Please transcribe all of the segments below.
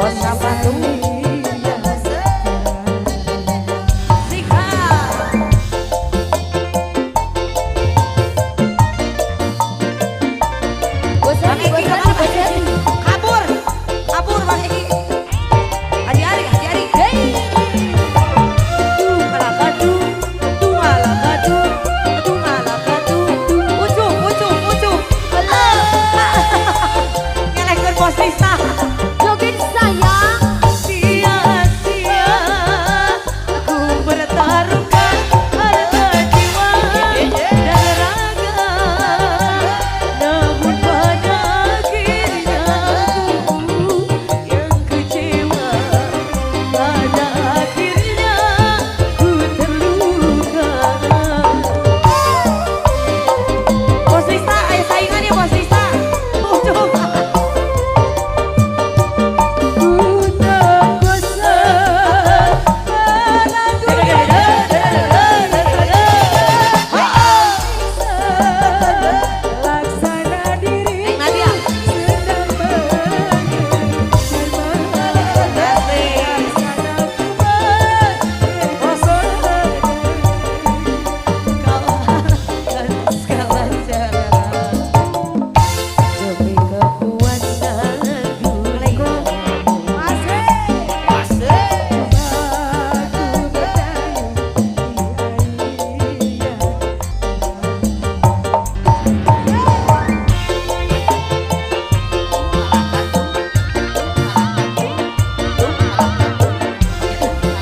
Bos sepatu. Kabur, kabur Bang Eki. Haji Ari, Haji Ari. Hey. Ucup, ucup, ucup. Ngelehkeun Bos Lisa. Joget sayang. Sia-sia ku bertaruhkan harta jiwa dan raga, namun pada akhirnya aku yang kecewa. Pada akhirnya ku terluka. Bos Lisa, ayo saingan ya Bos Lisa. Ucup. Ku tak kuasa Laksana diri Neng Nadia. Sedang mengejar badai. Laksana ku mengejar Kau halalkan segala cara demi kepuasan dunia. Aku berdayung di air.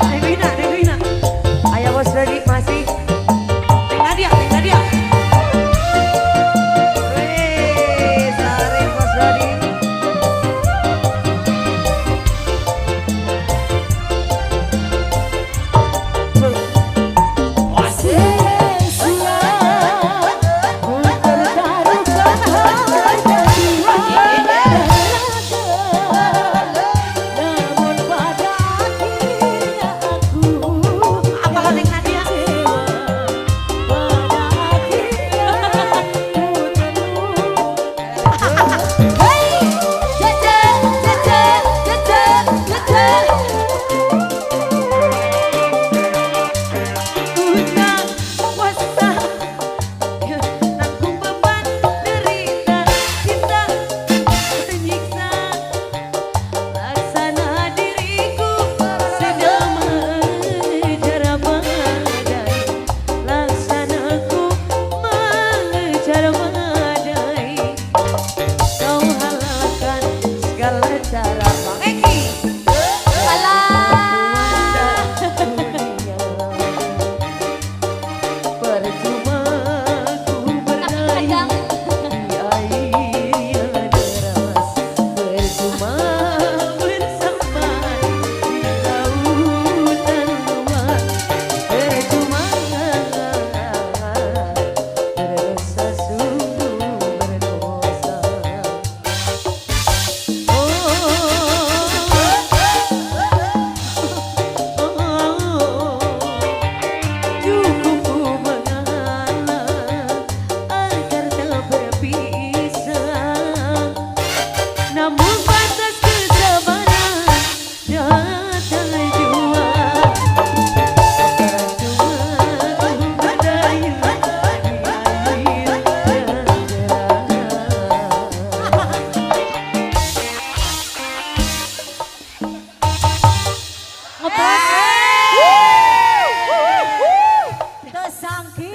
Neng Rina, Neng Rina. Ayah Bos Redi masih. Neng Nadia, Neng Nadia. Wih, sare Bos Redi. Sia-sia ku bertaruhkan harta jiwa dan raga, namun pada akhirnya aku Apalah Neng Nadia? kecewa. Pada akhirnya ku terluka. Hey, cece, cece, cece, cece. Ku tak kuasa nanggung beban derita cinta menyiksa. Laksana diriku sedang mengejar badai. Laksana ku mengejar badai. Kau halalkan segala cara Bang Eki. Alah. Percuma ku Kadang. berdayung di air yang deras. Percuma bersampan di lautan luas. Percuma berdosa sungguh berdosa. Oh, oh, cukup ku mengalah agar tak berpisah. Namun batas kesabaran datang jua. Percuma ku berdayung di air yang deras. Tersangki.